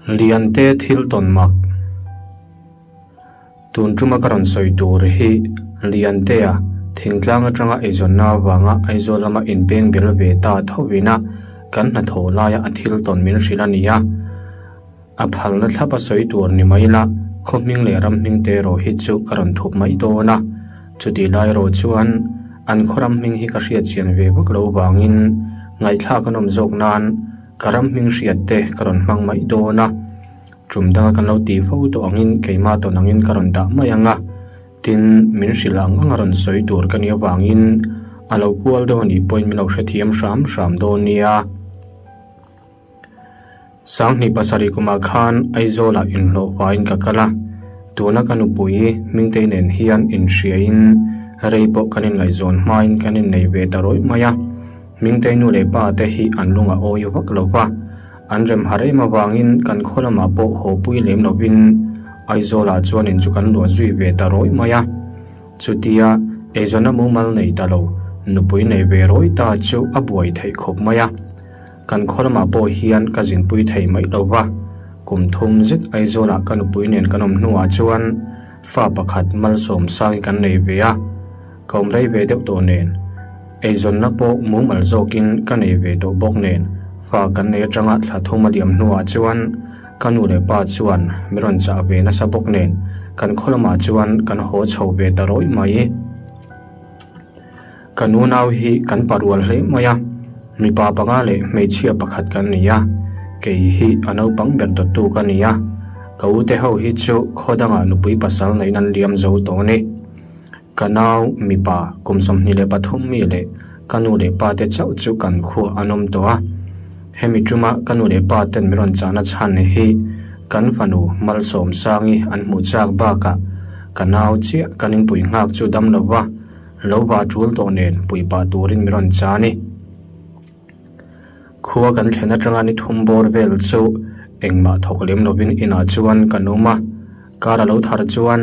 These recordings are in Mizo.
Liante thil tawn mak. Tun tuma ka rawn sawi tur hi Liantea thingtlang atanga eizawnna avanga Aizawl lama inpeng bel ve ta thovina kan hnathawh laia a thil tawn min hrilh a ni a. A phalna thlap a sawi tur ni mai la, khaw hming leh ram hming te erawh hi chu ka rawn thup mai dawn a. Chutih lai erawh chuan an khaw ram hming hi ka hriat chian ve vak lo vangin ngaihthlak a nawm zawk nan ka ram hming hriat te ka rawn hmang mai dawn a. Tum danga kan lo tih fo tawh angin keimah tawn angin ka rawn dah mai ang a, tin min hrilh ang ang a rawn sawi tur ka nih avangin a lo kual deuh a nih pawhin min lo hrethiam hram hram dawn nia. Sanghnih pasarih kumah khan Aizawlah inhlawh hmain ka kal a, tuna ka nupui Hmingtei nen hian inhriain rei pawh kan inngaihzawn hmain kan innei ve ta rawih mai a. Hmingtei nu leh pa te hi an lung a awi vak lo va, an rem har em avangin kan khaw lamah pawh haw pui lem lovin Aizawlah chuan in chu kan luah zui ve ta rawih mai a. Chutia eizawnna mumal nei ta lo, nupui nei ve rawih ta chu a buai theih khawp mai a. Kan khaw lamah pawh hian ka zinpui thei mai lo va, kum thum zet Aizawlah ka nupui nen kan awm hnuah chuan fa pakhat malsawm sang kan nei ve a, ka awm rei ve deuh tawh nen, eizawnna pawh mumal zawkin ka nei ve tawh bawk nen, fa kan nei atanga thla thum a liam hnuah chuan ka nu leh pa chuan mi rawn chah ve nasa bawk nen kan khaw lamah chuan kan haw chho ve ta rawih mai. Ka nunau hi kan parual hle mai a, mipa panga leh hmeichhia pakhat kan ni a, kei hi a naupang ber dawttu ka ni a, ka ute ho hi chu khaw dangah nupui pasal neiin an liam zo tawh a ni. Ka nau mipa kum 23 mi leh ka nu leh pa te chauh chu kan khuah an awm tawh a, hemi tuma ka nu leh pa ten min rawn chahna chhan hi kan fanu Malsawmsangi an hmuh chak bakah ka nau chiah kan inpui nghak chu dam lo va, Lo va tul tawh nen pui pah turin mi rawn cha ni. Khua kan thlen atanga ni thum bawr vel chu engmah thawk lem lovin inah chuan kan awm a, kar a lo thar chuan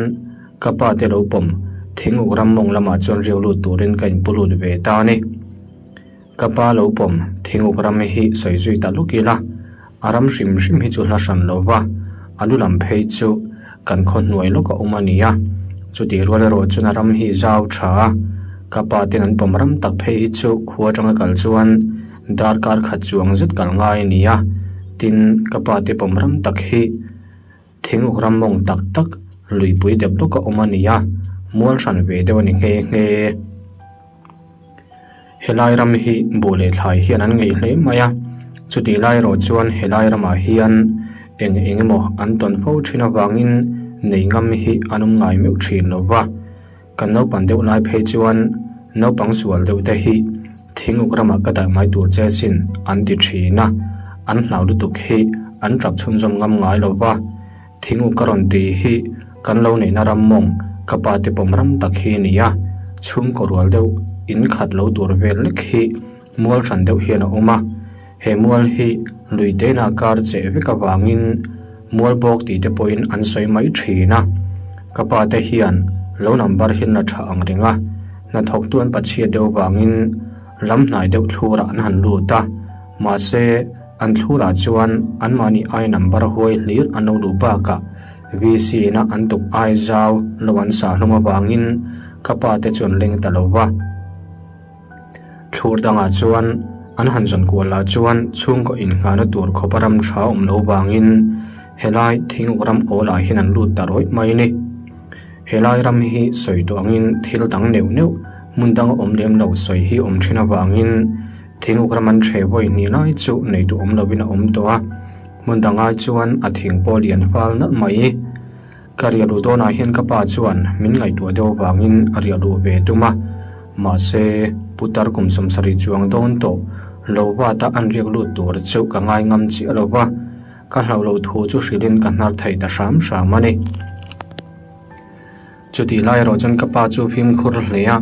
ka pa te lo pawm thing uk ram mawng lamah chuan riau lut turin ka inpu lut ve ta a ni. Ka pa lo pawm thing uk ram hi sawi zui ta luk ila, a ram hrim hrim hi chu hla hran lo va, a lu lam phei chu kan khaw hnuai lawk a awm a ni a, chutih rual erawh chuan a ram hi zau tha a, ka pa ten an pawm ram tak phei hi chu khua atanga kal chuan darkar khat chuang zet kal ngai a ni a, tin ka pa te pawm ram tak hi thing uk ram mawng tak tak luipui dep lawk a awm a ni a, mual hran ve deuh a ni nghe nghe. Helai ram hi buh leh thlai hian an ngeih hle mai a, chutih lai erawh chuan helai ramah hian eng eng emaw an tawn fo thin avangin nei ngam hi an awm ngai meuh thin lo va. Kan naupang deuh lai phei chuan naupang sual deuh te hi thing uk ramah ka daih mai tur che sin an ti thin a, an hlau lutuk hi an tap chhunzawm ngam ngai lo va. Thing uk ka rawn tih hi kan lo neihna ram mawng ka pa te pawm ram tak hi a ni a, chhungkaw rual deuh in khat lo tur vel lek hi mual hran deuh hian a awm a, he mual hi lui tena kar cheh vek avangin mual bawk tih te pawhin an sawi mai thin a, ka pa te hian lo number hian la tha ang reng a, hnathawktu an pachhiat deuh avangin lam hnai deuh thlurah an han lut a, mahse. An thlurah chuan anmahni ai number huai hlir an lo luh bakah VC ina an tuk ai zau lo an sah hlawm avangin ka pa te chu an leng ta lo va. Thlur dangah chuan an han zawn kual lah chuan chhungkaw inngahna tur khawpa ram tha awm lo vangin helai thing uk ram awlah hian an lut ta rawih mai ni. Helai ram hi sawi duh angin thil dang neuh neuh hmun danga awm lem lo sawi hi awm thin avangin Thing uk ram an ṭhe vawi hnih lai chu nei duh awm lovin a awm tawh a, hmun dang ai chuan a thing pawh lian fal nalh mai. Ka riah luh dawnah hian ka pa chuan min ngaihtuah deuh avangin a riah luh ve tum a, mahse putar kum 70 chuang dawn tawh lo vata an riak lut tur chu ka ngai ngam chiah lo va, ka hlauh loh thu chu hrilhin ka hnar thei ta hram hram a ni. Chutih lai erawh chuan ka pa chu fimkhur hle a,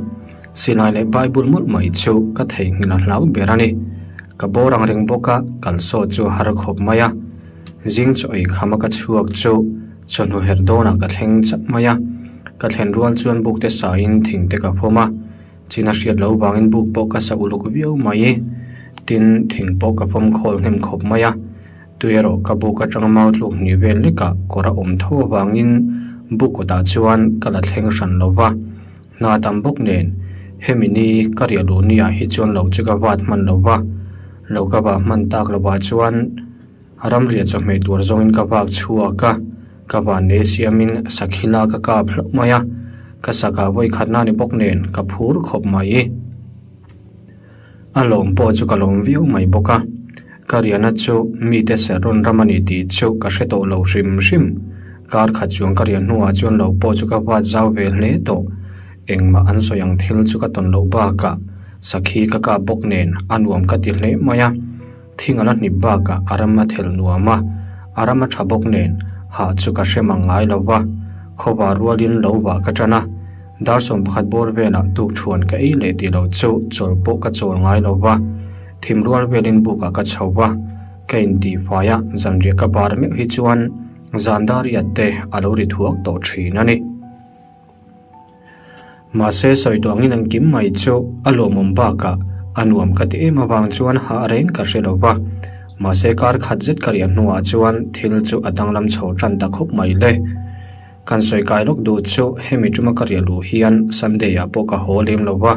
silai leh Bible mawlh mai chu ka theihnghilh a hlau ber a ni. Ka bawr ang reng bawk a, kal sawt chu a har khawp mai a. Zing chaw ei khama ka chhuak chu chawhnu herh dawnah ka thleng chap mai a. Ka thlen rual chuan buk te sain thing te ka phawm a, chin a hriat loh vangin buk pawh ka sa uluk viau mai. Tin, thing pawh ka phawm khawl hnem khawp mai a. Tui erawh ka buk atanga mau tluk hnih vel lekah kawr a awm tho avangin buk kawtah chuan ka la thleng hran lo va. Hna tam bawk nen hemi ni ka riah luh ni ah hi chuan lo chu ka vat hman lo va, lo ka vah hman tak lovah chuan ramriah chawhmeh tur zawngin ka vak chhuak a, ka van nei siamin sakhi la ka kap hlauh mai a, ka sakah vawi khatna ni bawk nen ka phur khawp mai. A lawm pawh chu ka lawm viau mai bawk a, ka riahna chu mite serh rawn ram a ni tih chu ka hre tawh lo hrim hrim. Kar khat chuang ka riah hnuah chuan lo pawh chu ka vat zau ve hle tawh. Engmah an sawi ang thil chu ka tawn loh bakah sakhi ka kap bawk nen a nuam ka ti hle mai a, thing a la hnip bakah a ram a thelh nuam a, a ram a tha bawk nen hah chu ka hre mang ngai lo va, khawvar rualin lo vah ka tan a. Dar 11 bawr velah tukṭhuan ka ei leh tih loh chu chawl pawh ka chawl ngai lo va, thim rual velin bukah ka chho va, ka intihfai a, zanriah ka bar meuh hi chuan zan dariat te a lo ri thuak tawh ṭhin a ni. Mahse sawi tawh angin an kim mai chu a lawmawm bakah a nuam ka ti em avang chuan hah reng ka hre lo va, mahse kar khat zet ka riah hnuah chuan thil chu a danglam chho ṭan ta khawp mai le. Kan sawi kai lawk duh chu hemi tuma ka riah luh hian Sunday ah pawh ka haw lem lo va,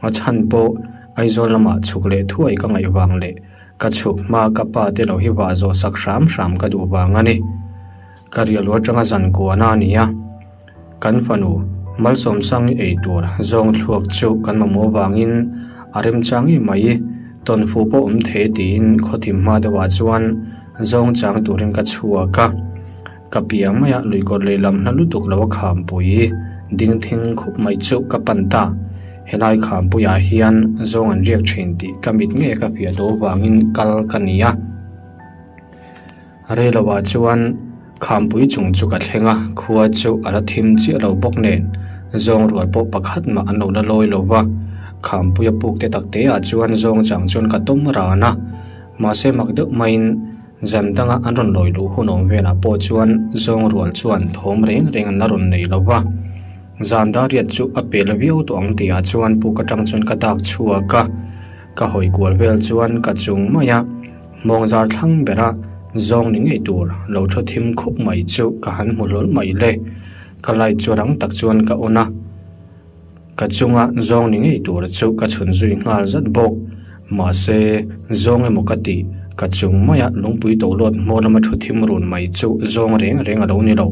a chhan pawh Aizawl lamah chhuk leh thuai ka ngaih vang leh ka chhuk hma ka pa te lo hi vah zawh sak hram hram ka duh vang a ni. Ka riah luh atanga zan kuahna a ni a, kan fanu Malsawmsangi ei tur zawng thluak chu kan mamawh vangin a remchang em mai, tawnfu pawh awm thei tiin khawthim hma deuhah chuan zawng chang turin ka chhuak a. Ka piang maia luikawr lehlam hla lutuk lo a khampui ding thing khup mai chu ka pan ta. Helai khampuiah hian zawng an riak thin tih ka mit ngei ka fiah duh avangin kal ka ni a. Reiloah chuan khampui chung chu ka thleng a, khua chu a la thim chiah lo bawk nen zawng rual pawh pakhat mah an lo la lawi lo va. Khampuia puk te tak te ah chuan zawng chang chuan ka tawm ran a, mahse mak deuh maiin Zan danga an rawn lawi luh hun awm velah pawh chuan zawng rual chuan thawm reng reng an la rawn nei lo va. Zan dariat chu a pel viau tawh ang tihah chuan puk atang chuan ka dak chhuak a, ka hawi kual vel chuan ka chung mai a, hmawng zar thlang bera zawng ni ngei tur lo thaw thim khup mai chu ka han hmu hlawl mai le. Ka light chu rang tak chuan ka on a. Ka chunga zawng ni ngei tur chu ka chhun zui nghal zat bawk. Mahse, zawng emaw ka tih, ka chung maia lungpui tolawt hmaw lama thu thim run mai chu zawng reng reng a lo ni lo.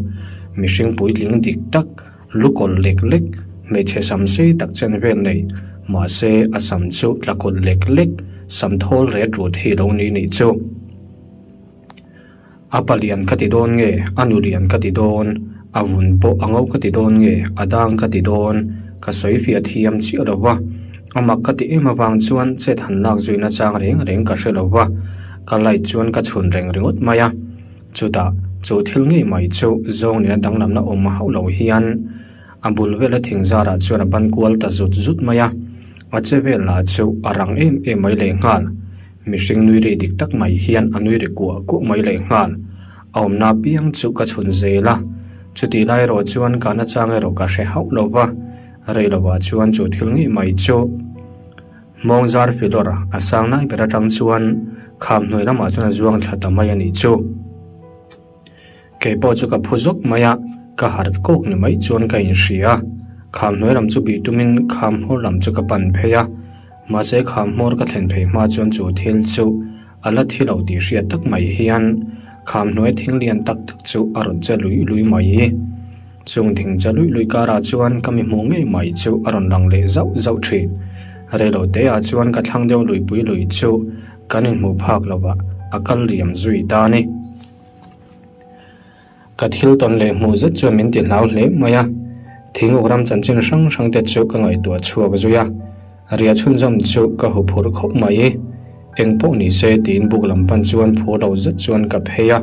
Mihring puitling dik tak, lu kawlh lek lek, hmeichhe sam sei tak chen vel nei, mahse a sam chu tla kawlh lek lek, sam thawl ret rut hi lo ni nih chu. A palian ka ti dawn nge, a nulian ka ti dawn, a vun pawh a ngo ka ti dawn nge, a dang ka ti dawn, ka sawi fiah thiam chiah lo va. A mak ka ti em avang chuan chet han lak zui nachang reng reng ka hre lo va, ka light chuan ka chhun reng ringawt mai a. Chutah, chu thil ngei mai chu zawng nena danglamna awm hauh lo hian a bul vela thing zarah chuan a ban kual ta zut zut mai a, a che vel lah chu a rang em em mai lehnghal. Mihring nui ri dik tak mai hian a nui ri kuah kuah mai leh nghal. A awmna piang chu ka chhun zel a, chutih lai erawh chuan ka nachang erawh ka hre hauh lo va, rei lovah chuan chu thil ngei mai chu hmawng zar filawr a sang lai ber atang chuan kham hnuai lamah chuan a zuang thla ta mai a nih chu. Kei pawh chu ka phu zawk mai a, ka harh kawk ni mai chuan ka inhria. Kham hnuai lam chu bih tumin kham hmawr lam chu ka pan phei a, mahse kham hmawr ka thlen phei hma chuan chu thil chu a la thi lo tih hriat tak mai hian kham hnuai thing lian tak tak chu a rawn che lui lui mai. Chung thing che lui lui karah chuan ka mi hmuh ngei mai chu a rawn lang leh zauh zauh thin. Reilo teah chuan ka thlang deuh luipui lui chu kan inhmuh phak lovah a kal liam zui ta a ni. Ka thil tawn leh hmuh zet chuan min ti hlau hle mai a, thinguk ram chanchin hrang hrang te chu ka ngaihtuah chhuak zui a, riah chhunzawm chu ka hu phur khawp mai. Eng pawh ni se tiin buk lam pan chuan phur lo zet chuan ka phei a,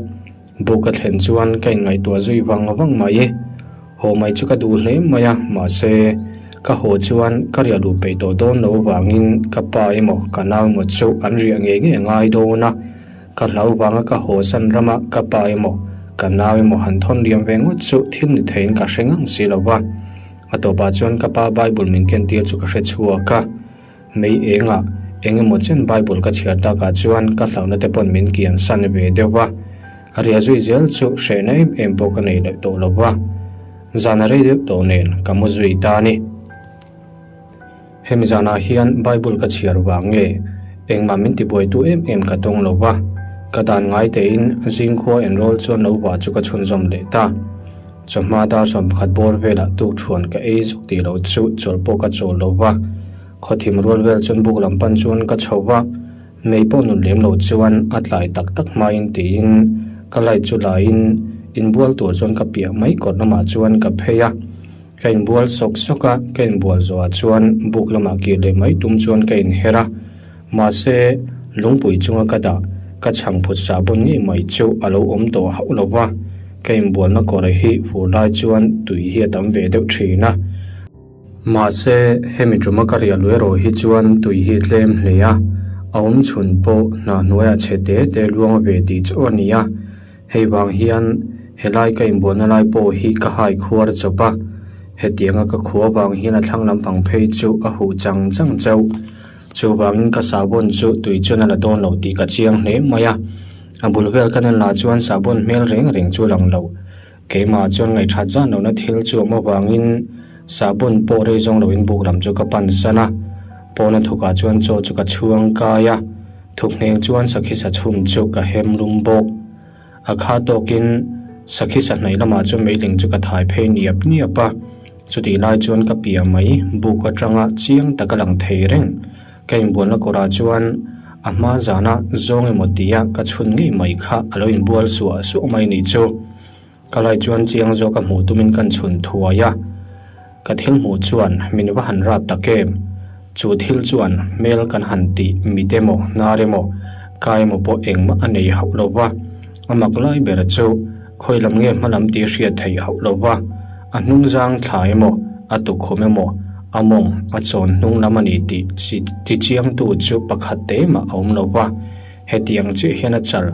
buk ka thlen chuan ka inngaihtuah zui vang vang mai. Haw mai chu ka duh hle mai a, mahse ka haw chuan ka riah luh peih tawh dawn lo vangin ka pa emaw ka nau emaw chu an riah ngei ngei a ngai dawn a. Ka hlau vanga ka haw san rama ka pa emaw, ka nau emaw han thawn liam ve ngawt chu thil ni theiin ka hre ngang si lo va. A tawpah chuan ka pa Bible min kentir chu ka hre chhuak a, mei engah Eng emaw chen Bible ka chhiar takah chuan ka hlauhna te pawn min kian san ve deuh va, a ria zui zel chu hrehna em em pawh ka nei leh tawh lo va, zan a rei deuh tawh nen ka mu zui ta a ni. Hemi zanah hian Bible ka chhiar vang nge engmah min tibuaitu em em ka tawng lo va, ka dan ngai tein zingkhua enrawl chuan lo vah chu ka chhunzawm leh ta. Chawhma dar 11 bawr velah tukṭhuan ka ei zuk tih loh chu chawlh pawh ka chawl lo va, Khawthim rual vel chuan buk lam pan chuan ka chho va, mei pawh nun lem lo chuan a tlai tak tak hmain tiin ka light chu laiin inbual tur chuan ka piah mai kawt lamah chuan ka phei a. Ka inbual sawk sawk a, ka inbual zawhah chuan buk lamah kir leh mai tum chuan ka inher a. Mahse, lungpui chunga ka dah ka chhangphut sahbawn ngei mai chu a lo awm tawh hauh lo va, ka inbualna kawr hi fur lai chuan tui hi a tam ve deuh thin a. Mahse, hemi tuma ka riah luh erawh hi chuan tui hi tlem hle a, a awm chhun pawh hna hnuaiah chhe te te luang ve tih chauh a ni a. Hei vang hian helai ka inbualna lai pawh hi ka hai khuar chawp a, hetianga ka khua vang hian a thlang lampang phei chu a huh chang chang chauh. Chuvangin ka sahbawn chu tui chuan a la dawn lo tih ka chiang hle mai a, a bul vel ka en lah chuan sahbawn hmel reng reng chu a lang lo. Keimah chuan ngaihthat zan lohna thil chu awm avangin sahbawn pawh rei zawng loin buk lam chu ka pan san a, pawna thukah chuan chaw chu ka chhuang kai a, thuk ngheng chuan sakhi sa chhum chu ka hem lum bawk. A kha tawkin sakhi sa hnaih lamah chuan meiling chu ka thai phei niap niap a, chutih lai chuan ka piah mai buk atanga chiang taka lang thei reng. Ka inbualna kawrah chuan a hma zana zawng emaw tia ka chhun ngei mai kha a lo inbual suah suah mai nih chu. Ka lai chuan chiang zawk a hmuh tumin kan chhun thuai a, ka thil hmuh chuan min va han rap tak em? Chu thil chuan hmel kan han tih mit emaw hnar emaw kai emaw pawh engmah a nei hauh lo va, a mak lai ber chu khawi lam nge hma lam tih hriat theih hauh lo va, a hnung zang thla emaw a tukhum emaw a mawng a chawn hnung lam a ni tih ti chiangtu chu pakhat te mah a awm lo va, hetiang chiah hian a chal.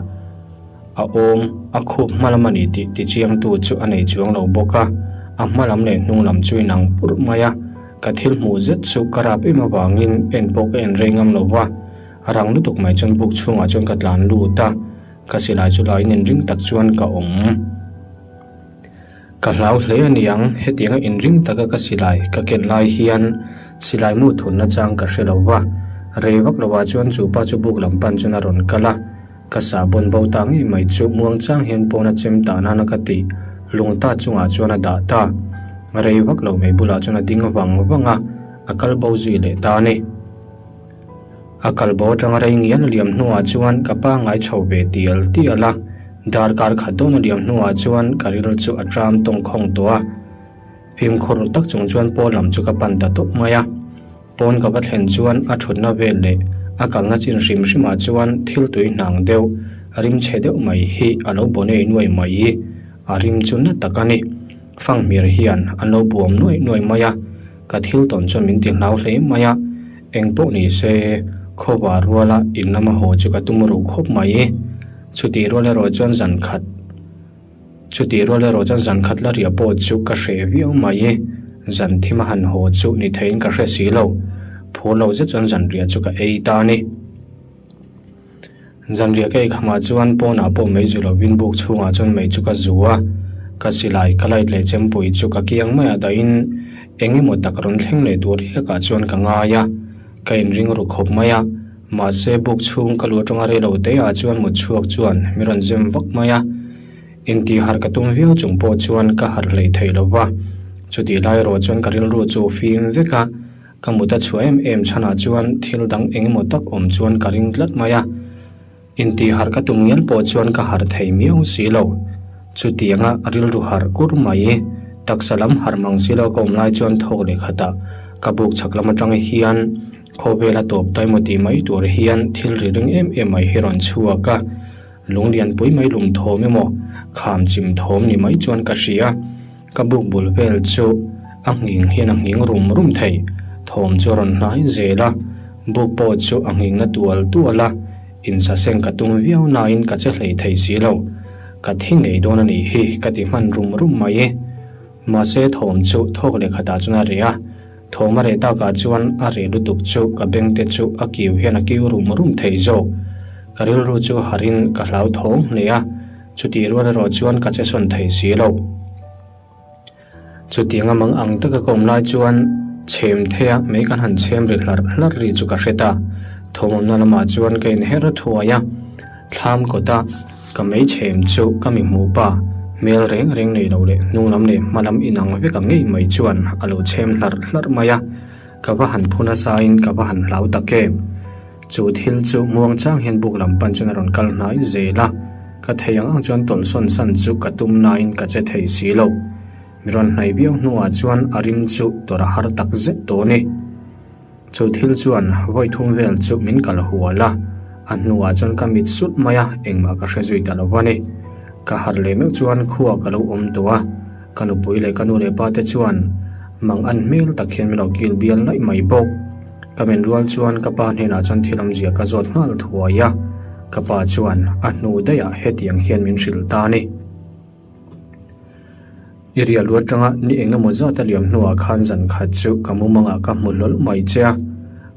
A awm, a khup hma lam a ni tih tichiangtu chu a nei chuang lo bawk a, a hma lam leh hnung lam chu inang purh mai a, ka thil hmuh zet chu ka rap em avangin en pawh ka en rei ngam lo va, rang lutuk mai chuan buk chhungah chuan ka tlan lut a, ka silai chu laiin inring tak chuan ka awm. Ka hlau hle a niang, hetianga inring taka ka silai ka ken lai hian silai mu thunna chang ka hre lo va, rei vak lovah chuan chu pa chu buk lam pan chuan a rawn kal a, ka sahbawn bo ta ngei mai chu muangchang hian pawn a chem ta nana ka tih lung ta chungah chuan a dah ta. Rei vak lo mai bulah chuan a ding vang vang a, a kal bo zui leh ta a ni. A kal bo atanga rei ngial a liam hnuah chuan ka pa ngai chho ve tial tial a, darkar khat dawn a liam hnuah chuan ka ril chu a tram tawng khawng tawh a. Fimkhur tak chung chuan pawn lam chu ka pan ta tawp mai a. Pawn ka va thlen chuan a thutna vel leh a kalna chin hrim hrimah chuan thil tui hnang deuh, rim chhe deuh mai hi a lo baw nei nuai mai. A rim chu na tak a ni. Fanghmir hian an lo buam nuaih nuaih mai a, ka thil tawn chuan min ti hlau hle mai a. Eng pawh ni se, khawvar ruala in lama haw chu ka tum ruh khawp mai. Chutih rual erawh chuan zan khat, chutih rual erawh chuan zan khat la riah pawh chu ka hreh viau mai. Zan thim a han haw chu ni theiin ka hre si lo. Phur lo zet chuan zan riah chu ka ei ta a ni. Zanriah ka ei khamah chuan pawnah pawh mei zu lovin buk chhungah chuan mei chu ka zu a, ka silai ka light leh chempui chu ka kiang maiah dahin eng emaw tak rawn thleng leh tur riakah chuan ka ngai a, ka inring ru khawp mai a, mahse buk chhung ka luh atanga rei lo te ah chuan mut chhuak chuan mi rawn zem vak mai a, intih harh ka tum viau chung pawh chuan ka harh hlei thei lo va, chutih lai erawh chuan ka rilru chu fim vek a. Ka mut a chhuah em em chhanah chuan thil dang eng emaw tak awm chuan ka ring tlat mai a. Intih harh ka tum ngial pawh chuan ka harh thei miau si lo. Chutianga rilru harh kur mai, taksa lam harh mang si lo ka awm lai chuan thawk leh khatah ka buk chhak lam atang hian khawvel a tawp ta emaw tih mai tur hian thil ri ring em em mai hi rawn chhuak a. Lung lianpui mai lum thawm emaw kham chim thawm ni mai chuan ka hria. Ka buk bul vel chu a nghing hian a nghing rum rum thei. Thawm chu a rawn hnai zel a, buk pawh chu a nghing na tual tual a, insaseng ka tum viau nain ka che hlei thei si lo. Ka thi ngei dawn a nih hi ka ti hman rum rum mai. Mahse thawm chu thawk leh khatah chuan a reh a. Thawm a reh takah chuan a reh lutuk chu ka beng te chu a kiu hian a kiu rum rum thei zawk. Ka rilru chu harhin ka hlauthawng hle a, chutih rual erawh chuan ka che sawn thei si lo. Chutiang a mang ang taka ka awm lai chuan chhem theia mei kan han chhem ri hlarh hlarh ri chu ka hre ta. Thawmawmna lamah chuan ka inher thuai a, thlam kawta ka mei chhem chu ka mi hmuh pa hmel reng reng nei lo leh hnung lam leh hma lam inang vek ang ngei mai chuan a lo chhem hlarh hlarh mai a, ka va han phu nasain ka va han hlau tak em. Chu thil chu muang chang hian buk lam pan chuan a rawn kal hnai zel a, ka thei ang ang chuan tawlh sawn san chu ka tum nain ka che thei si lo. Mi rawn hnaih viau hnuah chuan a rim chu tawrh a har tak zet tawh a ni. Chu thil chuan vawi thum vel chu min kal hual a, a hnuah chuan ka mit sut mai a, engmah ka hre zui ta lo va ni. Ka harh leh meuh chuan khua ka lo awm tawh a, ka nupui leh ka nu leh pa te chuan mang an hmel tak hian min lo kil bial laih mai bawk. Ka men rual chuan ka pa hnenah chuan thil awmzia ka zawt nghal thuai a, ka pa chuan a hnu daihah hetiang hian min hrilh ta a ni. I riah lu atanga ni eng emaw zat a liam hnuah khan zan khat chu ka mumangah ka hmu hlawl mai che a,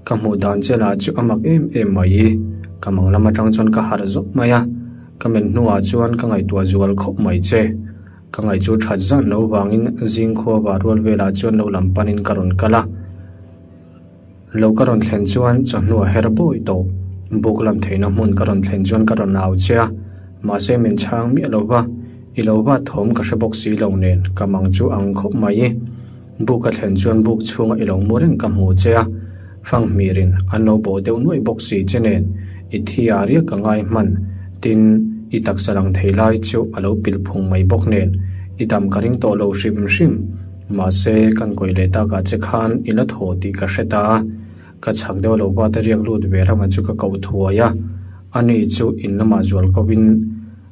ka hmuh dan che lah chu a mak em em mai i, ka mang lam atang chuan ka harh zawk mai a, ka men hnuah chuan ka ngaihtuah zual khawp mai che. Ka ngaih chu that zan lo vangin zingkhua vah rual velah chuan lo lam panin ka rawn kal a. Lo ka rawn thlen chuan chawhnu a her bawi tawh. Buk lam theihna hmun ka rawn thlen chuan ka rawn au che a, mahse min chhang miah lo va, i lo va thawm ka hre bawk si lo nen ka mang chu ang khawp mai. Buk ka thlen chuan buk chhunga i lo mu reng ka hmu che a, fanghmirin an lo bawh deuh nuaih bawk si che nen i thi ah riak ka ngai hman, tin i taksa lang thei lai chu a lo pilh phung mai bawk nen i dam ka ring tawh lo hrim hrim. Mahse, kan kawih leh takah che khan i la thaw tih ka hre ta a, ka chhak deuh lo va te riak lut ve ramah chu ka koh thuai a, ani chu in lamah zual kovin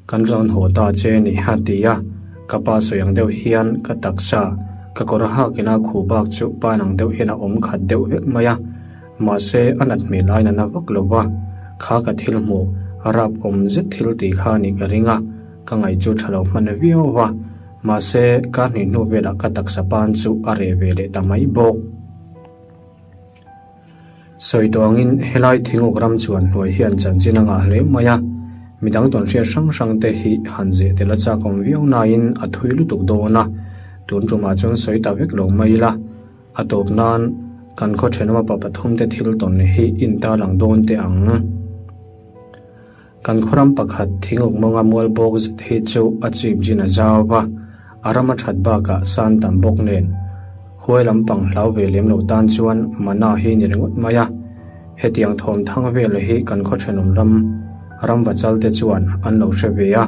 kan rawn haw ta che ni a ti a, ka pa sawi ang deuh hian ka taksa ka kawr a hakin a khuh bak chu pan ang deuh hian a awm khat deuh vek mai a, mahse a nat hmel aiin a na vak lo va, kha ka thil hmuh rap awm zet thil tih kha a nih ka ring a, ka ngaih chu tha lo hman viau va. Mahse, kar hnih hnu velah ka taksa pan chu a reh ve leh ta mai bawk. Sawi tawh angin helai thinguk ram chuan hnuai hian chanchin a ngah hle mai a, midang tawnhriat hrang hrang te hi han zeh tel a chakawm viau nain a thui lutuk dawn a, tun tumah chuan sawi ta vek lo mai ila, a tawp nan kan khaw thenawm pa pathum te thil tawn hi intarlang dawn teh ang. Kan khawram pakhat thinguk mawnga mual bawk zet hi chu a chip chin a zau va, a ram a that bakah san tam bawk nen. Huai lampang hlau ve lem lo tan chuan mana hi ni ringawt mai a. Hetiang thawm thang vel hi kan khaw thenawm ram ramva chal te chuan an lo hre ve a,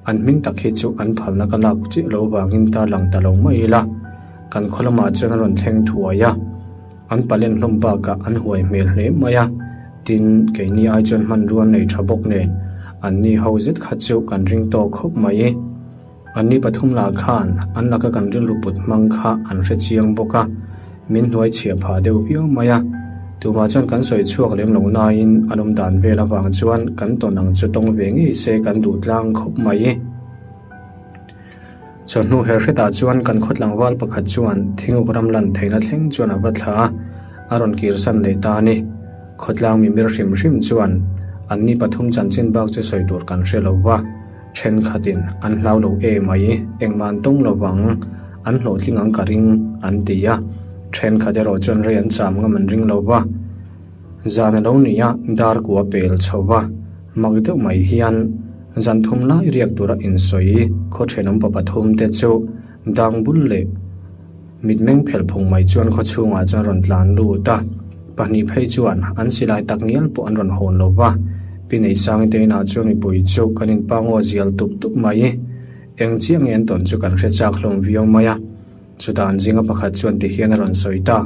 an hming tak hi chu an phalna ka lak chiah lo vangin ta lang ta lo mai ila. Kan khaw lamah chuan a rawn thleng thuai a. An palen hlawm bakah an huai hmel hle mai a, tin, keini ai chuan hmanrua nei tha bawk nen anni ho zet kha chu kan ring tawk khawp mai. Anni pathum lah khan an laka kan rilru put hmang kha an hre chiang bawk a, min hnuai chhiah phah deuh viau mai a. Tumah chuan kan sawi chhuak lem lo nain an awm dan vel avang chuan kan tawn ang chu tawng ve ngei se kan duh tlang khawp mai. Chawhnu her hretah chuan kan khaw tlangval pakhat chuan thinguk ram lan theihna thleng chuan a va thla a, a rawn kirsan leh ta a ni. Khawtlang mimir hrim hrim chuan anni pathum chanchin bak chu sawi tur kan hre lo va, thenkhatin an hlau lo e mai, engmah an tawng lo vang, an hlawhtling ang ka ring an ti a, thenkhat erawh chuan rei an cham ngam an ring lo va. Zan a lo ni a, dar kua pel chho va, mak deuh mai hian zan thum lai riak tura insawi khaw thenawm pa pathum te chu dang bul leh mitmeng phelh phung mai chuan khaw chhungah chuan rawn tlan lut a, pahnih phei chuan an silai tak ngial pawh an rawn hawn lo va, Pi Neihsangi te inah chuan mipui chu kan inpangaw zial tup tup mai. Eng chiah nge an tawn chu kan hre chak hlawm viau mai a, chutah an zinga pakhat chuan ti hian a rawn sawi ta.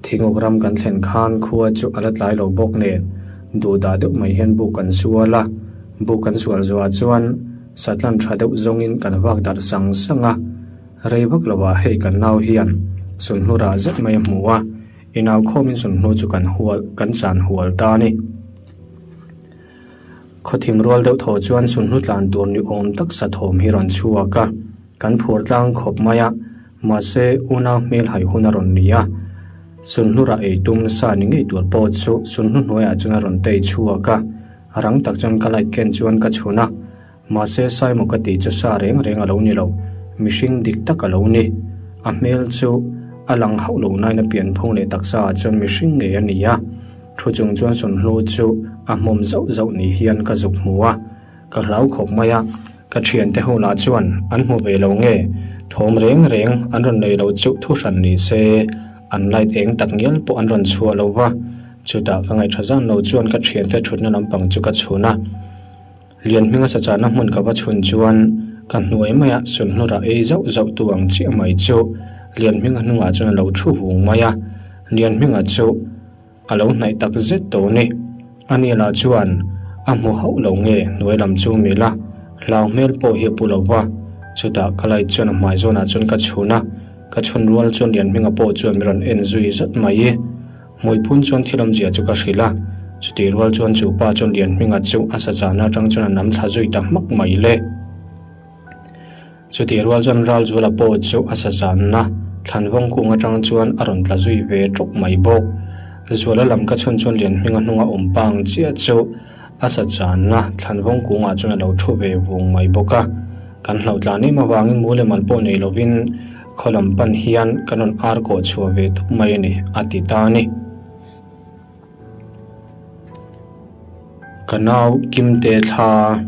Thinguk ram kan thlen khan khua chu a la tlai lo bawk nen duhdah deuh mai hian buk kan sual a, buk kan sual zuah chuan satlan tha deuh zawngin kan vak darh sang sang a, rei vak lovah hei kan nau hian sunhlu rah zet mai a hmu a, inau khawmin sunhlu chu kan hual kan chan hual ta a ni. Khawthim rual deuh thaw chuan sunhlu tlan tur ni awm tak sathawm hi rawn chhuak a, kan phur tlang khawp mai a, mahse unau hmel haih hun a rawn ni a. Sunhlura ei tum sa ni ngei tur pawh chu sunhlu hnuaiah chuan a rawn tei chhuak a, rang tak chuan ka light ken chuan ka chhun a. Mahse Saimo ka tih chu sa reng reng a lo ni lo, mihring dik tak a lo ni. A hmel chu a lang hauh lo nain a pianphung leh taksa ah chuan mihring ngei a ni a. Thu chung chuan sunhlu chu a hmawm zauh zauh ni hian ka zuk hmu a, ka hlau khawp mai a. Ka thiante ho lah chuan an hmu ve lo nge, thawm reng reng an rawn nei lo chu thu hran ni se, an light eng tak ngial pawh an rawn chhuah lo va. Chutah ka ngaihṭha zan lo chuan ka thiante ṭhutna lampang chu ka chhun a. Lian hminga sachahna hmun ka va chhun chuan ka hnuai maia sunhlura ei zauh zauh tu ang chiah mai chu Lian hminga hnungah chuan a lo thu vung mai a, Lian hminga chu a lo hnaih tak zet tawh a ni. Ani lah chuan a hmu hauh lo nge hnuai lam chu mil a, hlau hmel pawh hi a pu lo va, chutah ka light chuan a hmai zawnah chuan ka chhun a, ka chhun rual chuan Lian hminga pawh chuan mi rawn en zui zat mai. Hmuiphun chuan thil awmzia chu ka hrilh a, chutih rual chuan chu pa chuan Lianhminga chu a sachahna atang chuan a nam thla zui ta hmak mai le. Chutih rual chuan Ralzuala pawh chu a sachahna thlanvawng kung atang chuan a rawn tla zui ve tawp mai bawk. Zuala lam ka chhun chuan Lianhminga hnunga awm pa ang chiah chu a sachahna thlanvawng kungah chuan a lo thu ve vung mai bawk a. Kan hlauhtlan em avangin mu leh mal pawh nei lovin Khaw lam pan hian kan rawn ar kawh chhuah ve tawp mai a ni, a ti ta a ni. Ka nau Kimte thla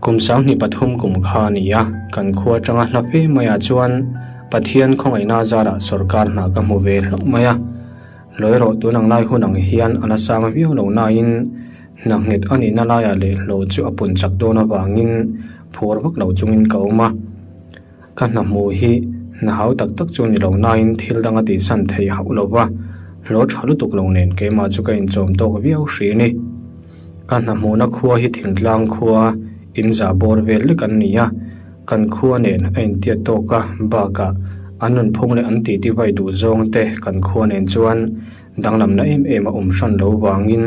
kum 23 kum kha a ni a, kan khua atanga hla fe maiah chuan Pathian khawngaihna zarah sawrkar hna ka hmu ve hlauh mai a. Hlawi rawh tun ang lai hun ang hian a la sang viau lo nain hna nghet a nihna laiah leh hlawh chu a pun chak dawn avangin phur vak lo chungin ka awm a. Ka hna hmuh hi hna hau tak tak chu ni lo nain thil dang a tihsan thei hauh lo va, hlawh tha lutuk lo nen keimah chu ka inchawm tawk viau hri a ni. Ka hna hmuhna khua hi thingtlang khua inzah bawr vel lek an ni a, kan khua nen a intiat tawk a, bakah an nunphung leh an titi vai duh zawng te kan khua nen chuan danglamna em em a awm hran lo vangin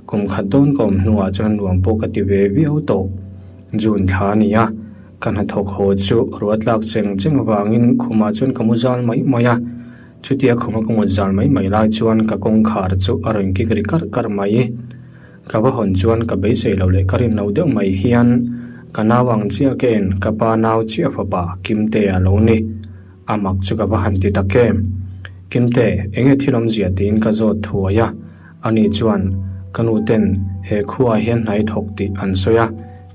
kum khat dawn ka awm hnuah chuan nuam pawh ka ti ve viau tawh. June thla a ni a, ka hnathawk haw chu ruah tlak cheng cheng avangin khumah chuan ka mu zal mai mai a, chutia khuma ka mut zal mai mai lai chuan ka kawngkhar chu a rawn kik ri karh karh mai. Ka va hawn chuan ka beisei lo leh ka rin lo deuh mai hian ka nau ang chiah ka en ka pa nau chiah fapa Kimte a lo ni. A mak chu ka va han ti tak em. Kimte, enge thil awmzia tiin ka zawt thuai a. Ani chuan, Ka nu ten he khuaah hian hnai thawk tih an sawi a,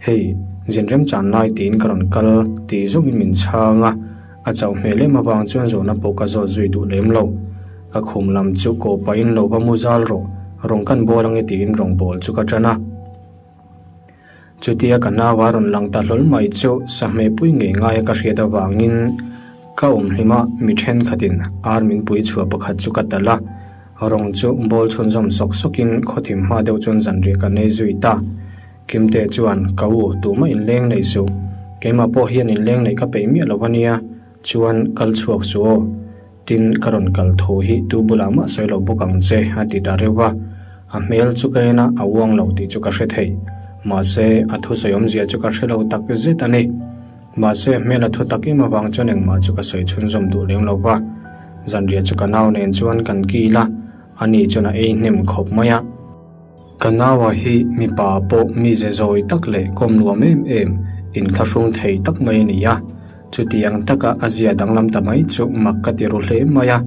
hei, zin remchan lai tiin ka rawn kal tih zawngin min chhang a, a chauh hmel em avang chuan zawhna pawh ka zawt zui duh lem lo. Ka khum lam chu kawh pahin lo va mu zal rawh, rawng kan bawl ange tiin rawngbawl chu ka tan a. Chutia ka nau a rawn lang ta hlawl mai chu sahmehpui ngei ngaia ka hriat avangin ka awm hlim a, mi thenkhatin ar min pui chhuah pakhat chu ka talh a, rawng chu bawl chhunzawm sawk sawkin khawthim hma deuh chuan zanriah ka nei zui ta. Kimte chuan, Ka u, tumah inleng nei suh. Keimah pawh hian inleng neih ka peih miah lo a nia, chuan kal chhuak suh aw. Tin, ka rawn kal thu hi tu bulah mah sawi lo bawk ang che, a ti ta reuh a. A hmel chu ka en a, a uang lo tih chu ka hre thei. Mahse, a thusawi awmzia chu ka hre lo tak zet a ni. Mahse, a hmel a thu tak em avang chuan engmah chu ka sawi chhunzawm duh lem lo va. Zanriah chu ka nau nen chuan kan kil a, ani chuan a ei hnem khawp mai a. Ka naua hi mipa pawh mize zawi tak leh kawm nuam em em, inthlahrung thei tak mai a ni a. Chutiang taka a zia danglam ta mai chu mak ka ti ru hle mai a.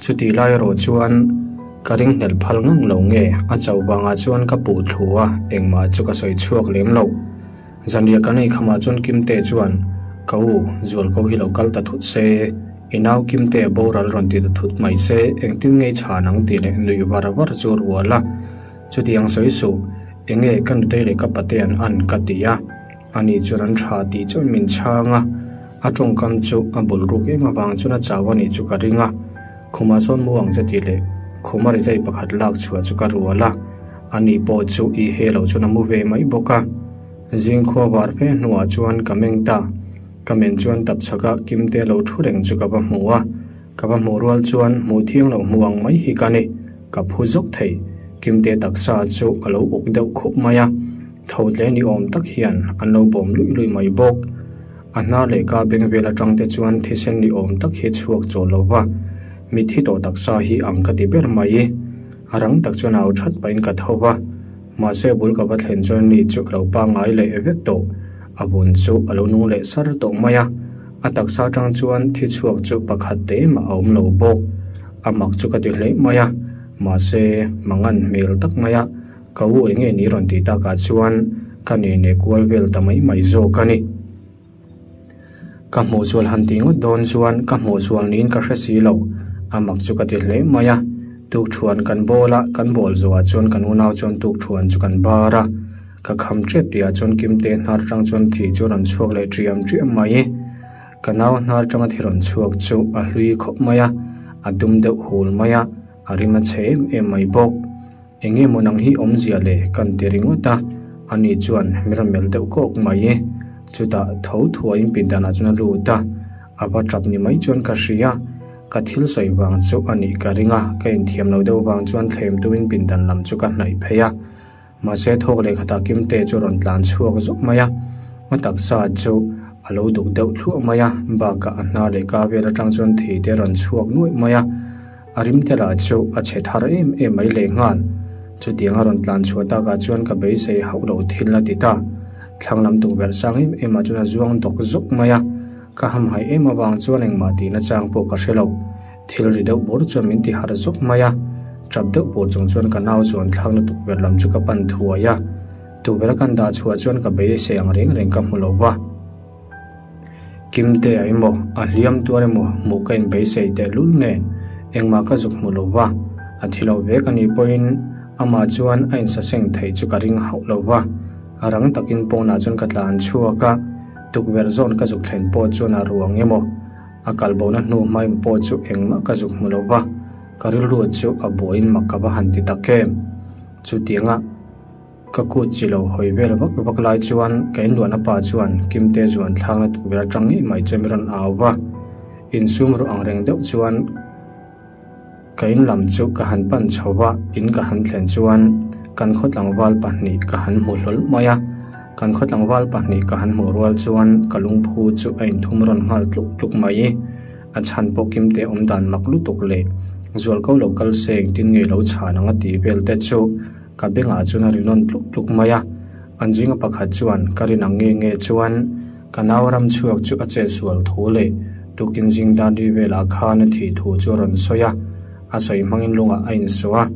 Chutih lai erawh chuan ka ringhlelh phal ngang lo nge a cho vangah chuan ka puh thlu a, engmah chu ka sawi chhuak lem lo. Zanriah kan ei khamah chuan Kimte chuan, Ka u, Zualko hi lo kal ta thut se, i nau Kimte a boral rawn ti ta thut mai se, engtin ngei chhan ang tih leh nuih var var chu a rual a. Chutiang sawi suh, enge ka nutei leh ka pate an an ka ti a. Ani chuan an tha tih chuan min chhang a, a tawngkam chu a bul ruk em avang chuan a chau a nih chu ka ring a. Khumah chuan mu ang che tih leh khuma rizai pakhat lak chhuah chu ka rual a, ani pawh chu i he lo chuan a mu ve mai bawk a. Zing khua var fe hnuah chuan ka meng ta, ka men chuan tap chhaka Kimte lo thu reng chu ka va hmu a, ka va hmuh rual chuan hmuh thiang loh hmu ang mai hi ka ni, ka phu zawk thei. Kimte taksa chu a lo uk deuh khup mai a, tho tle ni awm tak hian an lo bawm luih luih mai bawk. A hnar leh ka beng vel atang te chuan thisen ni awm tak hi chhuak chawl lo va, mitthi tawh taksa hi ang ka ti ber mai. A rang tak chuan au that pahin ka tho va, mahse bul ka va thlen chuan mi chu a lo pangngai leh vek tawh. A vun chu a lo nung leh sar tawh mai a, a taksa atang chuan thi chhuak chu pakhat te mah a awm lo bawk. A mak chu ka ti hle mai a, mahse mangan hmel tak mai a. Ka u eng nge ni rawn tih takah chuan ka nene kual vel ta mai mai zawk a ni. Ka hmuhsual han tih ngawt dawn chuan ka hmuhsual niin ka hre si lo, a mak chu ka ti hle mai a. Tukthuan kan bawl a, kan bawl zawhah chuan kan unau chuan tukthuan chu kan bar a. Ka kham tep tihah chuan Kimte hnar atang chuan thi chu a rawn chhuak leh ṭiam ṭiam mai. Ka nau hnar atanga thi rawn chhuak chu a hlui khawp mai a, a dum deuh hul mai a, a rim a chhe em em mai bawk. Eng nge maw nang hi awmzia le kan ti ringawt a, ani chuan mi rawn melh deuh kawk mai e. Chutah tho thuaiin pindanah chuan a lut a, a va tap ni mai chuan ka hria. Ka thil sawi vang chu a nih ka ring a, ka inthiam lo deuh vang chuan thlem tumin pindan lam chu ka hnaih phei a. Mahse thawk leh khatah Kimte chu rawn tlan chhuak zawk mai a, a taksa chu a lo duk deuh thluah mai a, bakah a hna leh ka vel atang chuan thei te rawn chhuak nuaih mai a. A rim te lah chu a chhe thar em em mai leh nghal. Chutiang a rawn tlan chhuah takah chuan ka beisei hauh lo thil a ti ta. Thlang lam tukverh sang em em ah chuan a zuang dawk zawk mai a. Ka hamhaih em avang chuan engmah tihna chang pawh ka hre lo. Thil ri deuh bur chuan min ti harh zawk mai a. Tap deuh pur chung chuan ka nau chuan thlangna tukverh lam chu ka pan thuai a. Tukverh a kan dah chhuah chuan ka beisei ang reng reng ka hmu lo va. Kimtea emaw, a hliam tuar emaw hmuh ka inbeisei tehlul nen engmah ka zuk hmu lo va, a thi lo vek a nih pawhin amah chuan a insaseng theih chu ka ring hauh lo va. A rang takin pawnah chuan ka tlan chhuak a, tukverh zawn ka zuk thlen pawh chuan a ruang emaw, a kalbona hnu hma emaw pawh chu engmah ka zuk hmu lo va, ka rilru chu a buaiin mak ka va han ti tak em. Chutianga. Ka kut chi lo hawi vel vak vak lai chuan ka inluahna pa chuan Kimte zuan thlakna tukverh atang ngei mai chuan min rawn au va. Insum ruh ang reng deuh chuan ka in lam chu ka han pan chho va, in ka han thlen chuan kan khaw tlangval pahnih ka han hmu hlawl mai a. Kan khaw tlangval pahnih ka han hmuh rual chuan ka lungphu chu a inthum rawn nghal tluk tluk mai. A chhan pawh Kimte awm dan mak lutuk leh zualko lo kal se engtin nge lo chhan ang a tih vel te chu Ka bengah chuan a ri nawn tluk tluk mai a, an zinga pakhat chuan ka rin ang nge nge chuan ka nau ram chhuak chu a chet sual thu leh tukin zing dar li velah khan a thih thu chu a rawn sawi a, a sawi hmangin lungah a insuah a,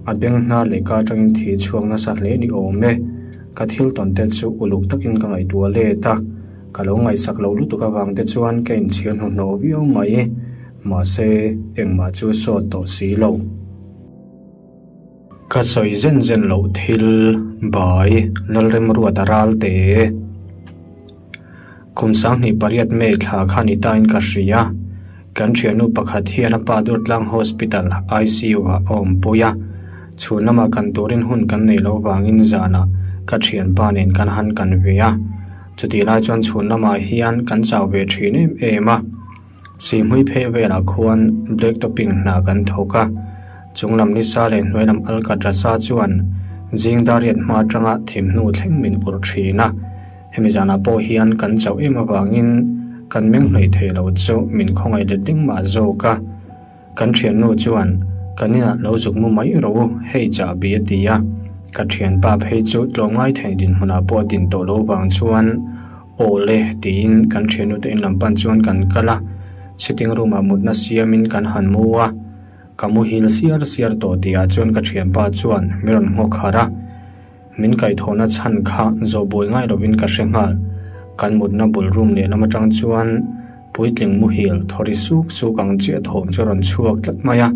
a beng hnar leh ka atangin thi chhuak nasa hle ni awm e. Ka thil tawn te chu uluk takin ka ngaihtuah let a, ka lo ngaihsak loh lutuk avang te chuan ka inchhir hnuhnawh viau mai, mahse engmah chu sawt tawh si lo. Ka sawi zen zen loh thil bai Lalremruat a ral te. Kum 28 May thla kha ni tain ka hria. Kan thiannu pakhat hian a pa Durtlang Hospital ICU ah a awmpui a. Chhun lamah kan turin hun kan nei lo vangin zanah ka thianpa nen kan han kan ve a. Chutih lai chuan chhun lamah hian kan chau ve thin em em a. Sihhmui phei velah khuan black topping hna kan thawk a, chung lam nisa leh hnuai lam alkatrasa chuan zing dariat hma atanga thim hnu thleng min urh thin a, hemi zanah pawh hian kan chauh em avangin kan meng hnaih thei lo chu min khawngaih let ding mah zawk a. Kan thiannu chuan kan inah lo zuk mu mai rawh u, hei chahbi a ti a, ka thianpa phei chu tlawmngai theih dinhmunah pawh a din tawh lo vang chuan Aw le tiin kan thiannute in lam pan chuan kan kal a, sitting room ah mutna siamin kan han mu a, ka muhil siar siar tawh tihah chuan ka thianpa chuan min rawn nghawk harh a, min kaihthawhna chhan kha zawh buai ngai lovin ka hre nghal, kan mutna bul room lehlam atang chuan puitling muhil thawri suk suk ang chiah thawm chu a rawn chhuak tlat mai a,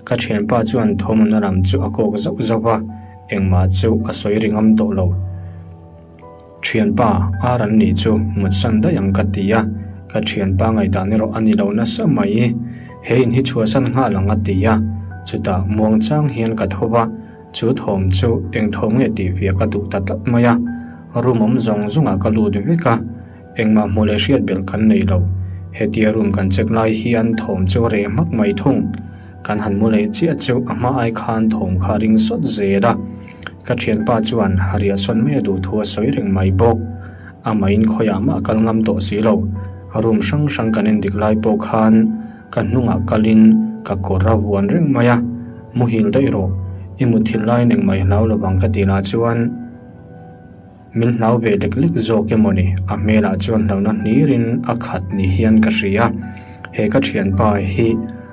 ka thianpa chuan thawmna lam chu a kawk zauh zauh a, engmah chu a sawi ri ngam tawh lo. Thianpa, ar an nih chu mutsan daih ang ka ti a, ka thianpa ngaihdan erawh a ni lo nasa mai. He in hi chhuahsan nghal ang a ti a, chutah muang chang hian ka tho va, chu thawm chu eng thawm nge tih fiah ka duh ta tlat mai a, room awm zawng zawngah ka lut vek a, engmah hmuh leh hriat belh kan nei lo. Hetia room kan check lai hian thawm chu reh hmak mai thung. Kan han mu leh chiah chu a hma ai khan thawm kha ring sawt zel a. Ka thianpa chuan riahsawn mai a duh thu a sawi reng mai bawk. Amahin khawiah mah a kal ngam tawh si lo. Room hrang hrang kan endik lai pawh khan ka hnungah kalin ka kawr a vuan reng mai a, Muhil daih rawh, i muthilh laiin engmah i hlau lovang ka tih lah chuan min hlau ve lek lek zawk emaw ni, a hmelah chuan hlauhna hnirin a khat ni hian ka hria. He ka thianpa hi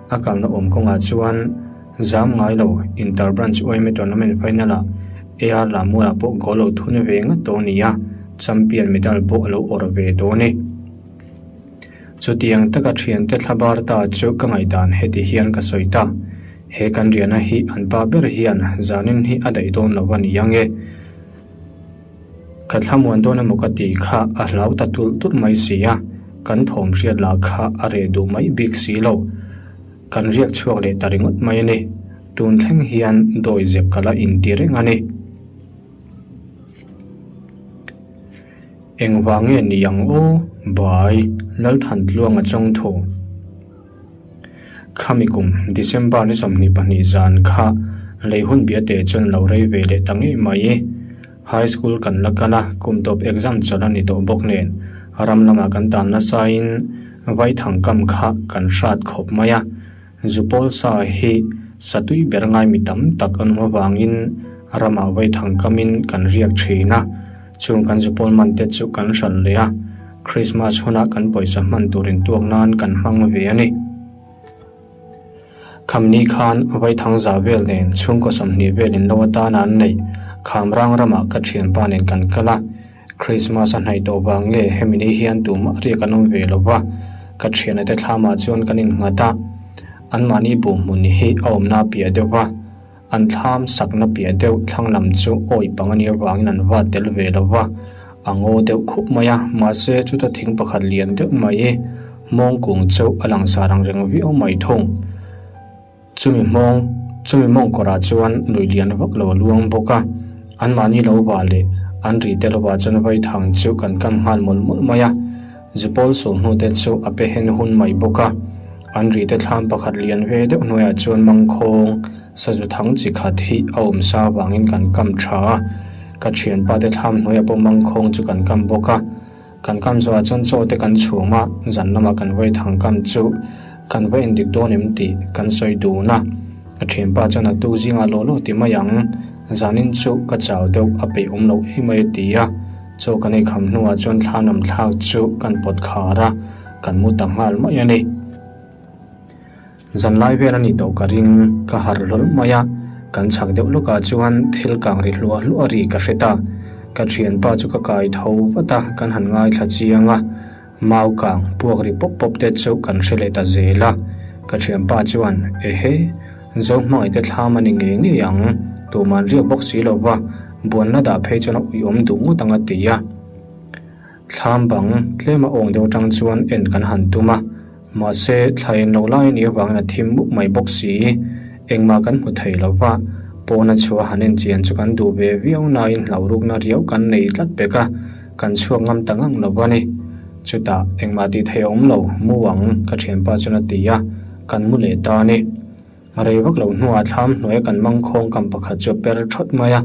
a kalna awm kawngah chuan Zam ngai lo, Inter Branch Uaime Tournament Final-ah AR Lammualah pawh goal lo thun ve ngat tawh a ni a, champion medal pawh a lo awrh ve tawh a ni. Chutiang taka thiante thlabar ta chu ka ngaihdan heti hian ka sawi ta, he kan riahna hi an pa ber hian zanin hi a daih dawn lo a ni ang e. Ka thlamuan dawn emaw ka tih kha a hlau ta tulh tulh mai si a, kan thawm hriat lah kha a reh duh mai bik si lo. Kan riak chhuak leh ta ringawt mai a ni. Tun thleng hian dawi zep ka la inti reng a ni. Engvang nge ni ang aw? Bai, Lalthantluanga chawngthu. Khami kum December ni 22 zan kha lei hun biate chuan lo rei ve leh ta ngei mai. High School kan la kal a, kum tawp exam chawlh a ni tawh bawk nen ram lamah kan tan nasain Vaithang kam kha kan hrat khawp mai a. Zupawl sa hi satui ber ngai mi tam tak an awm avangin ramah Vaithang kamin kan riak thin a, chung kan zupawl man te chu kan hralh leh a, Christmas huna kan pawisa hman tur intuak nan kan hmang ve a ni. Khamni khan Vaithang za vel nen chhungkaw 20 vel in lo atana an neih Khamrang ramah ka thianpa nen kan kal a, Christmas a hnaih tawh vang nge hemi ni hian tumah riak an awm ve lo va, ka thiana te thlamah chuan kan innghat a, anmahni buh hmun hi a awmna a piah deuh va. An thlam sakna piah deuh thlang lam chu awi pang a nih avangin an va tel ve lo va, a ngaw deuh khup mai a, mahse chuta thing pakhat lian deuh mai hmawng kung chu a langsar ang reng viau mai thung. Chumi hmawng, chumi mawng kawrah chuan lui lian vak lo a luang bawk a, anmahni lo va leh an ri te lovah chuan vaithang chu kan kam nghal mawlh mawlh mai a. Zupawl sulhnu te chu a pe hen hun mai bawk a, an ri te thlam pakhat lian ve deuh hnuaiah chuan mangkhawng sazu thang chi khat hi a awm sa avangin kan kam tha a, ka thianpa te thlam hnuaiah pawh mangkhawng chu kan kam bawk a, kan kam zawhah chuan chaw te kan chhum a, zan lamah kan vawi thang kam chu kan va endik dawn em tih kan sawi dun a, ka thianpa chuan a tuk zingah lawh lawh ti mai ang, zanin chu ka chau deuh a peih awm loh em mai a ti a. Chaw kan ei kham hnuah chuan thla nam thlak chu kan pawt khar a, kan mu ta nghal mai a ni. Zanlai vel a nih tawh ka ring, ka harh hlawl mai a, kan chhak deuh lawkah chuan thil kang ri hluah hluah ri ka hre ta. Ka thianpa chu ka kai tho vat a, kan han ngaithla chiang a, mau kang puak ri pawp pawp te chu kan hre leh ta zel a. Ka thianpa chuan, Ehe! Zo hmangaih te thlam a ni ngei ngei ang, tuman riak bawk si lo va, buanna dah phei chuan a uiawm duh ngawt ang a ti a. Thlam bang tlem a awng deuh atang chuan en kan han tum a, mahse thla en lo lai a nih avangin a thim mup mai bawk si. Engmah kan hmu thei lo va, pawna chhuah han en chian chu kan duh ve viau nain hlauhrukna riau kan nei tlat pek a, kan chhuak ngam ta ngang lo va ni. Chutah engmah tih theih a awm lo, mu ang, ka thianpa chuan a ti a, kan mu leh ta a ni. A rei vak lo hnuah thlam hnuaia kan mangkhawng kam pakhat chu a per thawt mai a,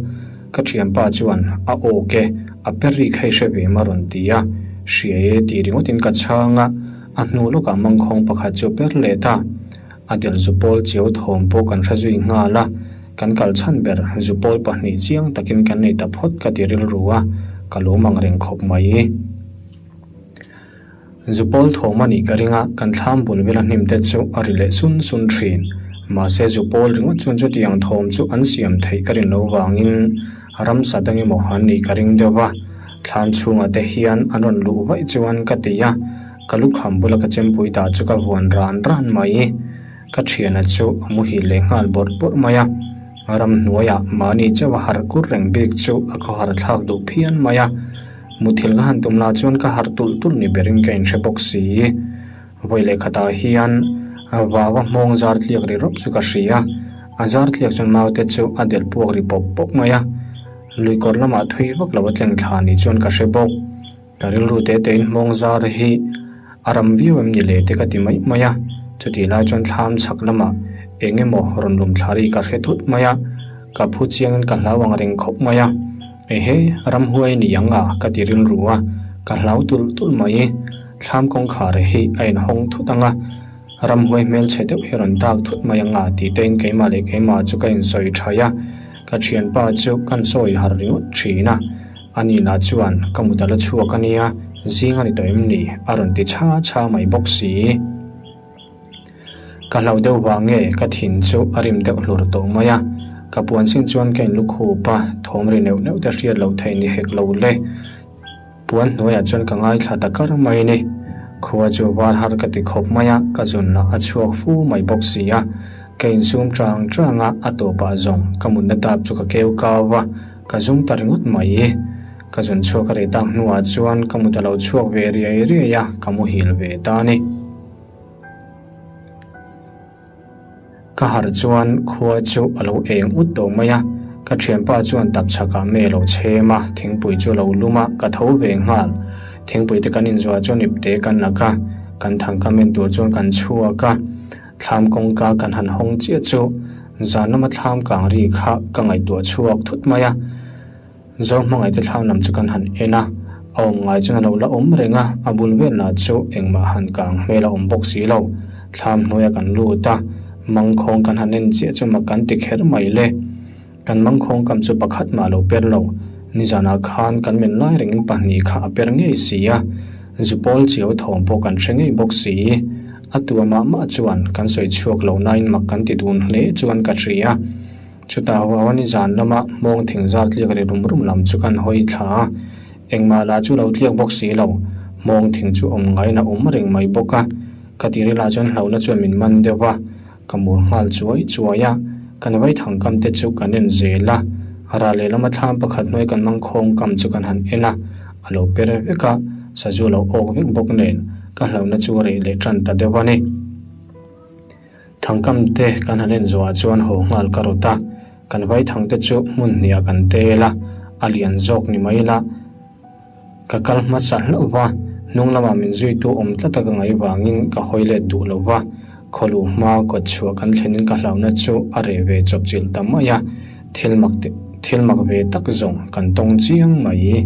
ka thianpa chuan a awk e, a per ri kha i hre ve ma rawn ti a, hria e tih ringawtin ka chhang a, a hnu lawkah mangkhawng pakhat chu a per leh ta. A del zupawl chiau thawm pawh kan hre zui nghal a, kan kal chhan ber zupawl pahnih chiang takin kan nei ta phawt ka ti rilru a, ka lawm ang reng khawp mai. Zupawl thawm a nih ka ring a, kan thlam bul vela hnim te chu a ri leh sun sun thin. Mahse zupawl ringawt chuan chutiang thawm chu an siam theih ka rin lo vangin ramsa dang emaw an nih ka ring deuh va, thlam chhungah te hian an rawn luh vaih chuan ka ti a, ka lukham bula ka chempui dah chu ka vuan ran ran mai. Ka thiana chu a muhil leh nghal bawrh bawrh mai a, ramhnuaiah mahni chauh a harh kur reng bik chu a khawhar thlak duh phian mai a. Muthilh ka han tum lah chuan ka harh tulh tulh ni berin ka inhre bawk si. Vawi leh khatah hian vava hmawng zar tliak ri rawp chu ka hria a, a zar tliak chuan naute chu a delh puak ri pawp pawp mai a. Luikawr lamah thui vak lo a tleng thla ni chuan ka hre bawk. Ka rilru te tein hmawng zar hi a ram viau em ni le te ka ti mai mai a, chutih lai chuan thlam chhak lamah eng emaw rawn lum thla ri ka hre thut mai a, ka phu chiangin ka hlau ang reng khawp mai a. Ehe, ramhuai ni ang a, ka ti rilru a, Ka hlau tulh tulh mai. Thlam kawngkhar hi a inhawng thut ang a, ramhuai hmelchhe deuh hi rawn dak thut mai ang a tih tein keimah leh keimah chu ka insawi thaih a, ka thianpa chu kan sawi harh ringawt thin a. Ani lah chuan ka mut a la chhuak a nia, zing a ni tawh em ni? a rawn ti chha chha mai bawk si. Ka hlauh deuh vang nge ka thin chu a rim deuh hlur tawh mai a, ka puan sin chuan ka inlukhup a, thawm ri neuh neuh te hriat loh theih ni hek lo le. Puan hnuaiah chuan ka ngaithla ta kar mai ni. Khua chu var har ka ti khawp mai a, ka zun lah a chhuak fu mai bawk si a. Ka insum chang chang a, a tawpah zawng ka mutna tap chu ka keu kau a, ka zum ta ringawt mai. Ka zun chhuak a reh tak hnuah chuan ka mut a lo chhuak ve riai riai a, ka muhil ve ta a ni. Ka harh chuan khua chu a lo eng ut tawh mai a, ka thianpa chuan tapchhakah mei a lo chhem a, thingpui chu a lo lum a, ka tho ve nghal. Thingpui te kan inzuah chuan ipte kan lak a, kan thangka men tur chuan kan chhuak a, thlam kawngka kan han hawng chiah chu zan lama thlam kang ri kha ka ngaihtuah chhuak thut mai a. Zo hmangaihte thlang lam chu kan han en a, a awm ngai chuan a lo la awm reng a, a bul vel lah chu engmah han kang hmel a awm bawk si lo. Thlam hnuaiah kan lut a, mangkhawng kan han en chiah chu mak kan ti kher mai le. Kan mangkhawng kam chu pakhat mah a lo per lo, nizanah khan kan men lai rengin pahnih kha a per ngei si a, zupawl chiau thawm pawh kan hre ngei bawk si. A tua mah mah chuan kan sawi chhuak lo nain mak kan ti dun hle chuan ka hria. Chutah Huawani zan lama hmawng thing zar tliak ri rum rum lam chu kan hawi thla a, engmah lah chu lo tliak bawk si lo, hmawng thing chu awm ngaiin a awm reng mai bawk a, ka tiri lah chuan hlauhna chuan min man deuh a, ka mur nghal chuai chuai a, kan vaithang kam te chu kan en zel a, ral lehlama thlam pakhat hnuai kan mangkhawng kam chu kan han en a, a lo per vek a, sazu a lo awk vek bawk nen, ka hlauhna chu reh leh tan ta deuh a ni. Thangkam te kan han en zawhah chuan haw nghal ka rawt a, kan vaithang te chu hmun hniah kan tel a, a lian zawk ni mai la. Ka kal hmasa hlauh va, hnung lamah min zuitu awm tlat a ka ngaih vangin ka hawi let duh lo va, khawluh hma kawt chhuah kan thlenin ka hlauhna chu a reh ve chawp chilh ta mai a, thil mak thil mak ve tak zawng kan tawng chiang mai.